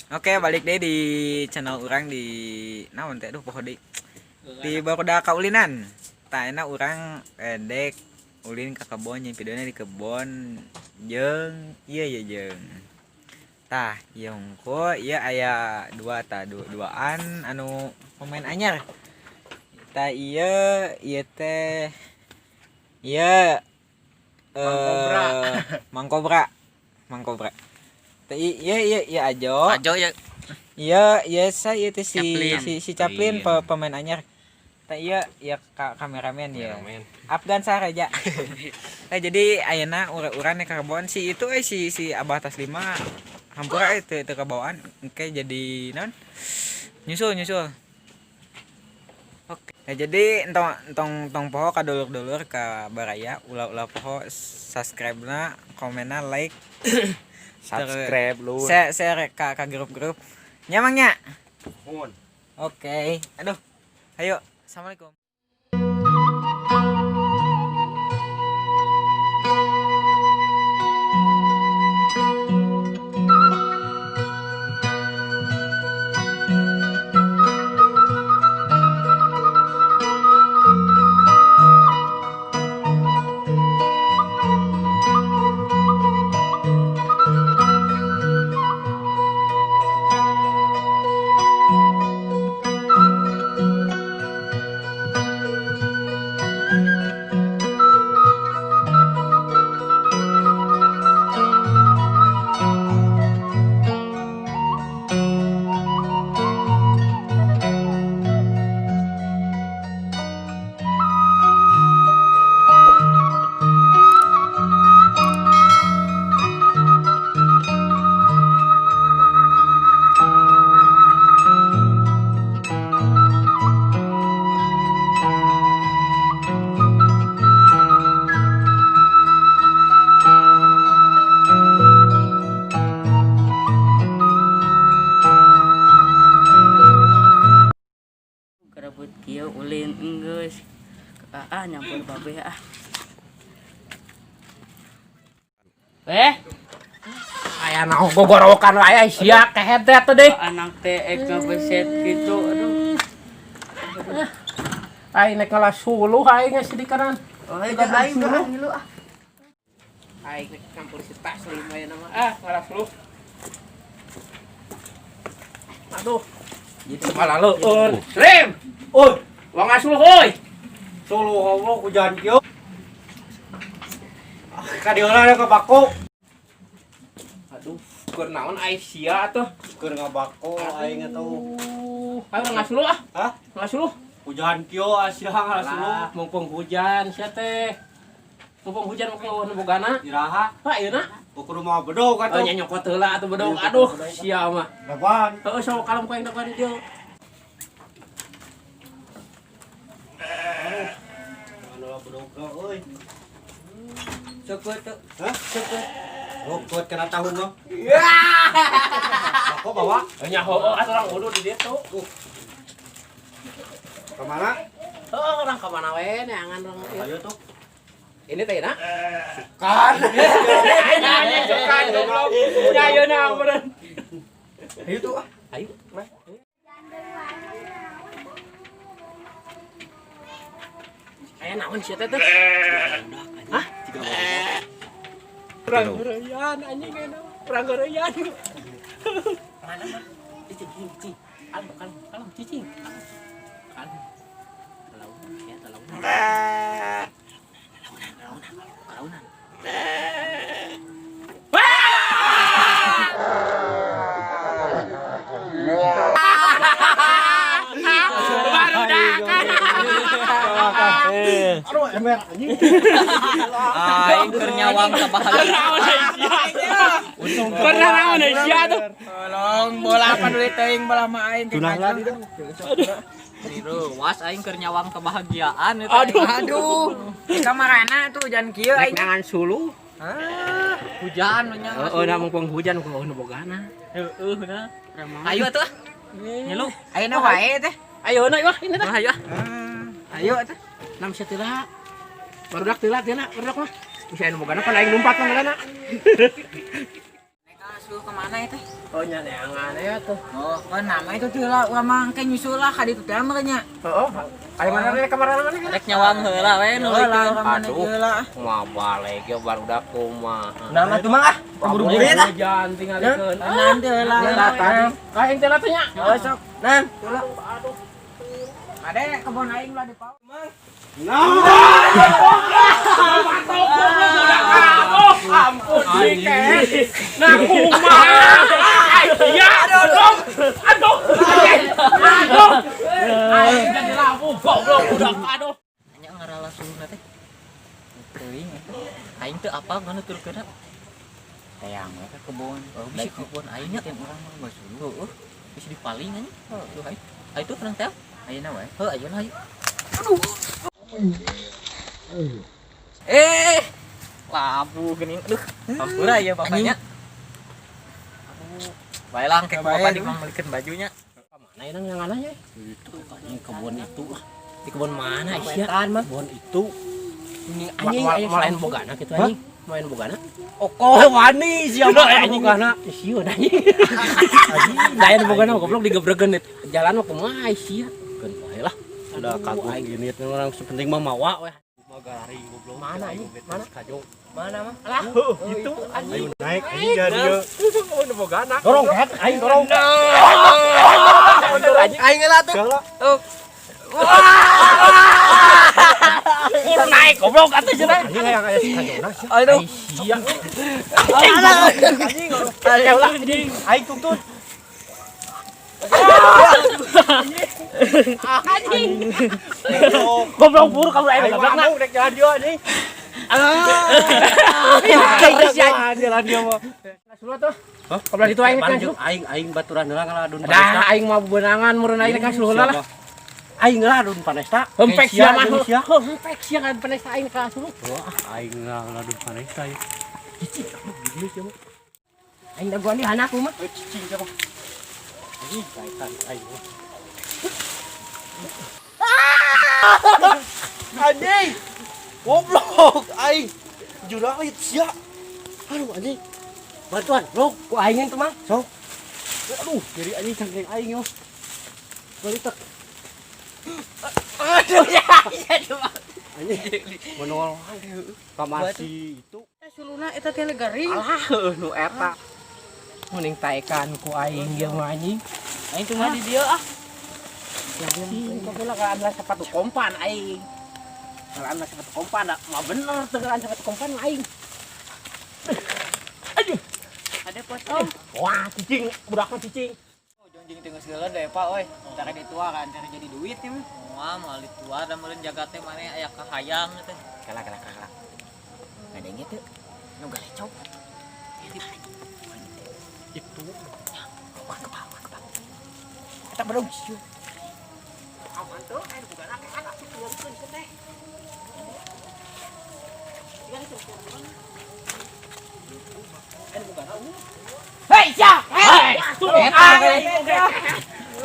Oke, balik deh di channel urang di naon teh, aduh, poho deui. Di Barudak Kaulinan. Tah, enak urang dek ulin ka kebon, nyieun videona di kebon jeung ieu ye jeung. Tah, ieu hungkul ieu aya dua, tah dua, duaan anu pemain anyar. Tah, ieu ieu teh ieu Mang Kobra. Mang Kobra. Mang Kobra. Tah, iya iya iya, Ajo. Ajo ya. Iya, iya, saya itu si Chaplin. si si Chaplin, pemain anyar. Tah, iya iya, kameramen ya. Kameramen. Afgan Sareja. Nah, jadi ayeuna urang-urang ka kebon si itu si si Abah Taslima hampura itu kebawaan engke jadi naon? Nyusul nyusul. Oke. Nah, jadi entong entong entong poho ka dulur-dulur, ka baraya, ulah-ulah poho subscribe na, komenna, like, Subscribe lu. Share share ka grup-grup. Nya, Mang, nya. Mun. Oke. Aduh. Ayo. Assalamualaikum. Kerebut kieu ulin enggeus. Ah, nyampur babeh ah. Eh, Aya naon gogorowokan wae sia kehed teh atuh deh. Anak teh ek ngebeset gitu, aduh. Aing nek ngalah suluh aing geus di kanan. Oh, ayo aing mah ngilu ah. Aing nek campur si Taslim aya nama ah ngalah suluh. Aduh. Gitu malah leueur. Slim. Oi, wong ngasuluh euy. Suluh Allah hujan kieu. Ka dieu lah ka bako. Aduh, keur naon aing sia atuh? Keur ngabako aing atuh. Ayo ngasuluh ah. Hah? Ngasuluh. Hujan kieu asia ngasuluh. Alah, mumpung hujan sia teh. Mumpung hujan mumpung eueuh nu bogana. Iraha Pak ieu na. Ukur rumah bedog Oh, atuh. nya nyokot heula atuh bedog. Aduh, sia mah. Dapan. Heeh, sok kalem ku aing dapan dieu. Anu lah bedog euy. Syukur tuh. Hah? Syukur. Rokot kena tahun mah. Bako bawa Nya heueuh atuh urang udu di dieu tuh. ke mana? Heeh, urang ka mana we neangan urang ieu. Ayo tuh. Ini teh na. Kan. Nya sukan goblok. Nya ayeuna meureun. Ayo tuh ah. Ayo, mah. Aya naon sia teh teh? Hah? Perang geureyan anjing enak. Perang geureyan. Mana mah? Cicing, cicing. Kalem, kalem, kalem, cicing. Kalem. Kalaunan, ya, kalaunan. Kalaunan, kalaunan, kalaunan. Baru Aduh, ember anjing. Aing keur nyawang kebahagiaan. Pernah naon sia tuh? Tolong bola apa dulu teuing bola mah aing. Tunah lah di Was aing keur nyawang kebahagiaan eta. Aduh. Aduh. Di kamarana tuh hujan kieu Rek aing. nangan suluh. Ah, hujan nya. Heeh, da mumpung hujan mumpung eueuh nu bogana. Heeh nah. Ayo atuh ah. Ngilu. Ayeuna wae teh. Ayo na wah ini teh. Ayo ah. Ayo teh. Nam sia teh lah. Barudak teh lah teh lah, barudak mah. Bisa anu bogana pan aing lumpat mah geulana. Suruh kemana ya teh? Oh nya neangan ya tuh. Oh, kan nama itu tuh lah, urang mah engke nyusul lah ka ditu teh mah nya. Heeh. Aya mana rek kamar mana? Rek nyawang heula we nu Heula urang mah Aduh. heula. Kumaha balik ge barudak kumaha. Nah, tuh mang ah. Buru-buru ya dah. Hujan tingalikeun. Nanti heula. Aing teh nya. Oh, sok. Nan. Heula. Ade kebon aing lah di pau. Ampun sih, Nah kumaha. Iya, aduh. Aduh. Aduh. Aing jadi labu goblok budak aduh. Nya ngarala suluna teh. Teuing eta. Aing teu apal nganuturkeunna. Tayang we ka kebon. Oh, bisi kebon aing nya. Teh urang mah basuluh. Heueuh. Bisi dipaling anjing. Tuh aing. Ayo tuh tenang teh. Ayeuna we. Heuh, ayeuna ayo. Aduh. Eh, labu geuning. Aduh, hampura ya bapaknya. Aduh, bae lah engke Bae, bapak aduh. dimangelikeun bajunya. Mana ini yang anehnya? Itu anjing kebun itu lah. Di kebun mana sih? Wetan mah. Kebun itu. Ini anjing main bogana gitu anjing. Main bogana. Oko wani siapa Anjing bogana. Sieun anjing. Anjing daya bogana goblok digebregeun jalan mah kumaha sia. Keun bae lah. Udah kagum gini orang sepenting mah mawa weh. Garing goblok. Mana anjing? Mana? Kajong. Mana mah? Lah, itu anjing. Ayo naik anjing jadi yo. Kebun bogana. Dorong kan? Aing dorong. Anjing. Aing lah tuh. Kudu naik goblok atuh cenah. Anjing hayang aya si kajongna sia. Aduh. Sia. Anjing. Anjing. Aing tuntun. Anjing. Goblok buru kamu aing Aing goblok mah rek jalan dia anjing. Jalan Jalan dia mah. Suruh tuh. Hah? Goblok itu aing kan. Aing aing baturan heula ngaladun. Dah aing mah bebenangan meureun aing kan suruh lah. Aing ngaladun panesta. Hempek sia mah. Sia. Hempek sia kan panesta aing ka suruh. Wah, aing ngaladun panesta. Cicing, gini sia mah. Aing dagoan di hanaku mah. Cicing sia mah. Anjing kaitan aing mah. Anjing. Goblok aing. Juralit sia. Aduh anjing. Bantuan, blok. Ku aing tuh mah. Sok. Aduh, jadi anjing cangkeng aing yo. Balitak. Aduh ya, ya cuma. Anjing menol kamar si itu. Suluna eta teh garing. Alah, nu eta. Mending taekan ku aing ieu mah anjing. Aing cuma di dieu ah. Anjing, kok pula kalah sepatu kompan aing. Kalah sepatu kompan da, mah bener teu kalah sepatu kompan mah aing. Aduh. Ada potong. Wah, cicing, budakna cicing. Jongjing teh geus geuleuh deh, Pak euy. Cara ditua kan, cara jadi duit nih mah. Wah, moal ditua da meureun jaga teh maneh aya kahayang teh. Kalah kalah kalah. Ngadenge teu. Nu galecok. Itu. Bukan kepala, bukan kepala. Eta bedog sieu. Aman tuh, aing bogana kehan asup keluarkeun teh. Hei, sia! Hei, Eta,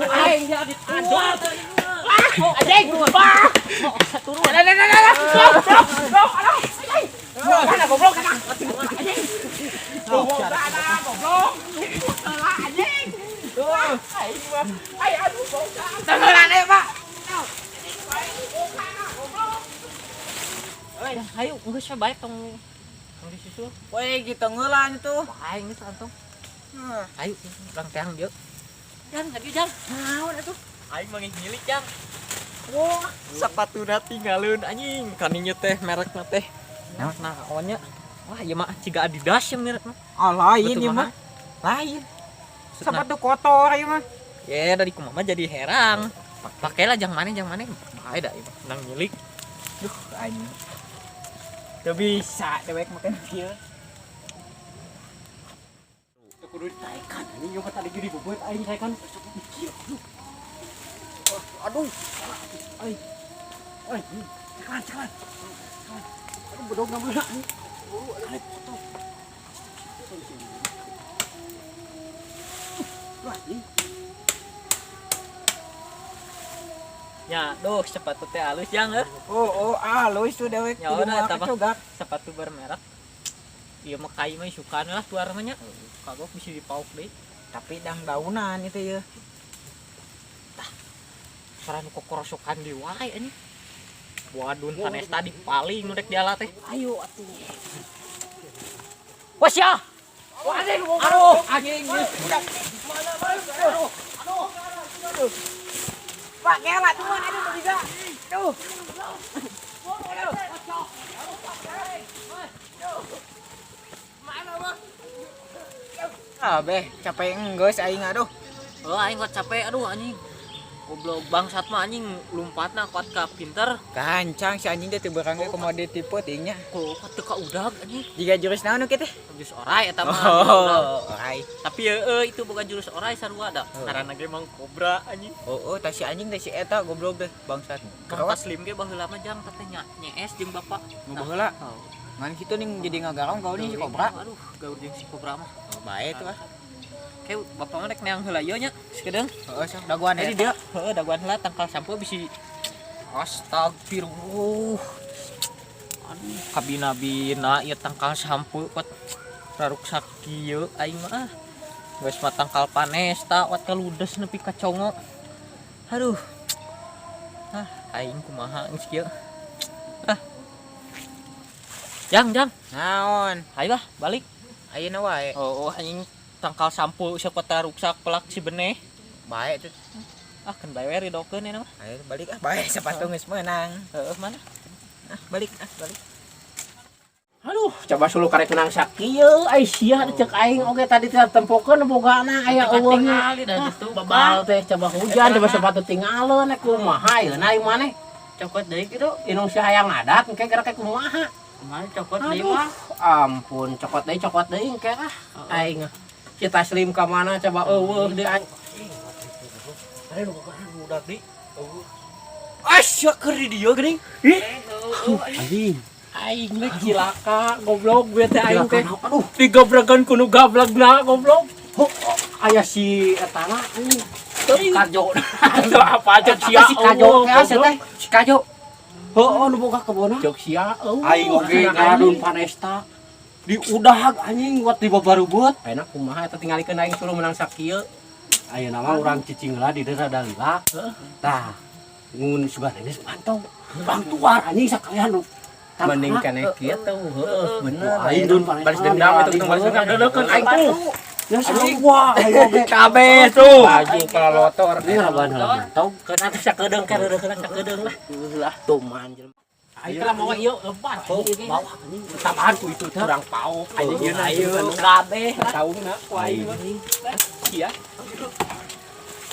aing jadi aduh. Anjing, wah. Turun. Aduh, aduh, aduh. Goblok, goblok, aduh. Anjing. Mana goblok kana? Anjing. Goblok, goblok. Salah anjing. Aing mah. Ai aduh goblok. Tenggelan eh, Pak. Ayo, geus we bae tong tong disusul. Woi, gitu ngeulan itu. Bae geus antong. Ayo, urang teang dieu. Jang, tadi jang. Naon atuh? Aing mah ngilik jang. Wah, sepatuna tinggalin anjing. Kaninya teh merekna teh. Naon? Nah, kawannya. Wah, ieu mah ciga Adidas yang merekna. Oh, lain Betul ieu mah. Lain. Sepatu kotor ieu mah. Ya, dari kumaha jadi herang. Pakailah jang mana jang mana. Bae da ieu mah nang nyilik. Duh, anjing. Teu bisa dewek makan kieu. Kudu ditaekan anjing yo tadi gini bobot aing taekan. Mikir. Aduh. Aing. Aing. Cekalan, cekalan. Aduh bedog na anjing. Buru aing foto. Wah, anjing. Ya, duh sepatu teh halus jang heuh. Oh, oh, halus tuh dewek. Ya Kudu udah, moal eta mah. kacogak. Sepatu bermerek. Ieu mah kai mah isukan lah tuar mah nya. Kagok bisa dipauk deui. Tapi dang daunan itu ya. Saran kokorosokan di wae anjing. Waduh, panes tadi paling nu rek diala teh. Ayo atuh. Wes ya. Aduh, anjing. Pak, kela cuman aduh bisa. Aduh. Ah, beh, capek enggeus aing aduh. Oh, aing kok capek aduh anjing. Goblok bangsat mah anjing lompatna kuat ka pinter. Gancang si anjing teh teu beurang ge kumaha di tipe tingnya. Kok teu ka udag anjing. Jiga jurus naon nu kieu teh? Jurus orai eta mah. Oh, orai. Tapi heueuh itu bukan jurus orai sarua da. Ngaranna ge Mang Kobra anjing. Oh, oh, tah si anjing teh si eta goblok deh bangsat. Kang Taslim ge baheula mah jang teh nya nyees jeung bapak. Nu baheula. Ngan kitu ning jadi ngagarong gaul jeung si Kobra. Aduh, gaul jeung si Kobra mah. Oh, bae tuh ah. Kayak bapak mah rek neang heula ieu nya, sakedeung. Heeh, sok daguan Jadi ya. dia, heeh daguan heula tangkal sampo bisi astagfirullah. Aduh, kabina-bina ieu tangkal sampo kuat raruksak kieu aing mah. Geus mah tangkal panesta wat kaludes nepi ka congo. Aduh. Ah, aing kumaha geus kieu. Ah. Jang, jang. Naon? Ayo lah, balik. Ayeuna wae. Oh, oh anjing tangkal sampo siapa taruksak pelak si beneh. Bae tuh. Ah, kan bae we ridokeun eta mah. Ayo balik ah, bae sepatu geus meunang. Heeh, mana? Ah, balik ah, balik. Aduh, coba suluh karek menang sakieu ai sia cek aing oge tadi teh tempokeun bogana aya eueuhna. Tingali dah gitu. Babal teh coba hujan coba sepatu tingaleun nek kumaha yeuna aing maneh. Cokot deui kitu. Inung si hayang adat engke gerak ke kumaha. Kumaha cokot deui Aduh, mah. ampun cokot deui engke ah aing. Si Taslim ka mana coba eueuh deui aing. Are nu boga budak di. Asya keur di dieu geuning. Anjing. Aing mah cilaka goblok gue teh aing teh. Aduh, Digobrakan kuno gablagna goblok. oh, aya si etana anjing. Kajo. Atau apa aja Eta sia si Kajo teh asa teh. Si Kajo. Heuh, nu boga kebona. Cok sia eueuh. Aing oge ngaradun panesta. Di udag anjing buat di babarubeut. Enak kumaha eta tingalikeun aing suluh menang sakieu. Ayeuna mah urang cicing heula di dieu rada lila. Tah, ngun sugan geus pantau. Bang tuar anjing sakalian nu. Mending keneh kieu tuh, heueuh, bener. Aing dun panesta. Balas dendam itu tuh, balas dendam deukeun aing tuh. Ya sarua aing oge. Kabeh tuh. Baju kelolotor. Ini laban heula mantau. Keun atuh sakedeung ka reureun sakedeung lah. Lah tuman jelema. Aing teh mawa ieu lebar. Oh, bawa anjing tambahan ku itu teh. Kurang paok anjing Oh, ieu ayo. kabeh lah. Saungna ku aing. Sia.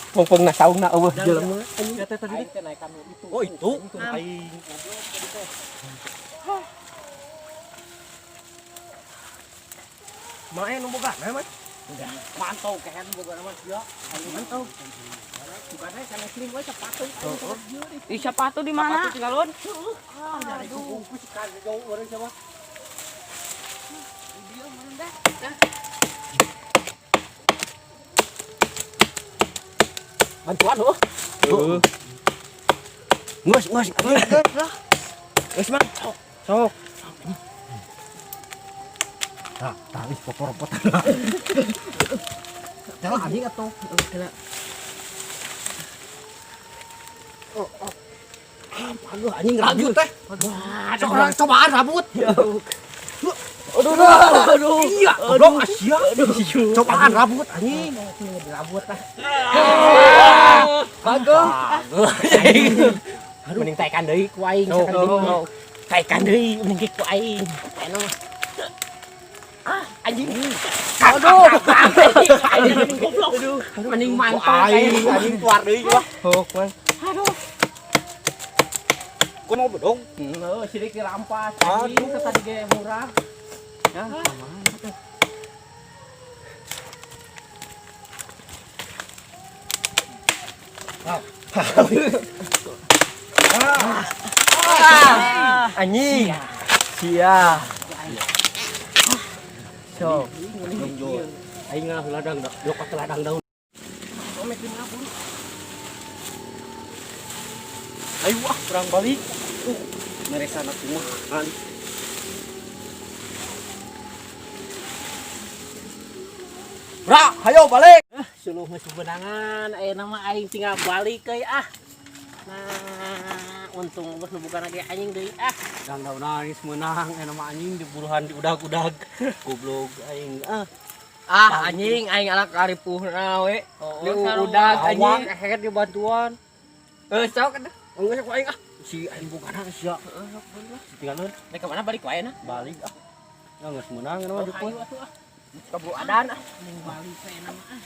Pongpongna saungna eueuh jelema. Aing teh naekan itu. Oh itu aing. Mae nu boga mah. Mantau kehen boga nama sia. Mantau. Bukannya sana sling we sepatu. Ih, sepatu di mana? Sepatu tinggalon. Aduh, ku si Kajo urang coba. Bantuan heuh. Ngus ngus. Geus mah. Sok. Tah, tah geus popor-potan. Jalan anjing atuh. Oh, oh. Aduh anjing rabut teh. Sok orang cobaan rabut. Aduh, aduh, aduh. Iya, goblok asia. Cobaan rabut anjing. Rabut lah. Bagus. Aduh, mending taekan deui ku aing sakedeung. Taekan deui mending ku aing. Eno. Ah, anjing. Aduh. Anjing goblok. Aduh, mending mantau Aing anjing tuar deui wah. Hok, man. Aduh. Ku mau bedong. Heuh, sirik dirampas anjing tadi ge murah. Ya, Anjing. Sia. Sok. Aing ngalah ladang lokot ladang daun. Ayo ah, kurang balik. Meresana kumaha. Bra, hayo balik. Suluh geus bebenangan, ayeuna mah aing tinggal balik euy ah. Nah, untung geus nu bukan lagi anjing deui ah. Dan dauna geus meunang eta mah anjing diburuhan di udag-udag. Goblok aing ah. Ah anjing aing anak karipuhna we. Oh, Di udag Awak anjing. kehet dibantuan. Eh sok atuh. Enggak ku aing ah. Si aing bogana sia. Tinggalun Rek ka mana balik wae na? Balik ah. Ya geus meunang eta mah Oh, jepun. hayu atuh ah. Keburu adan ah. Mending balik wae na mah ah.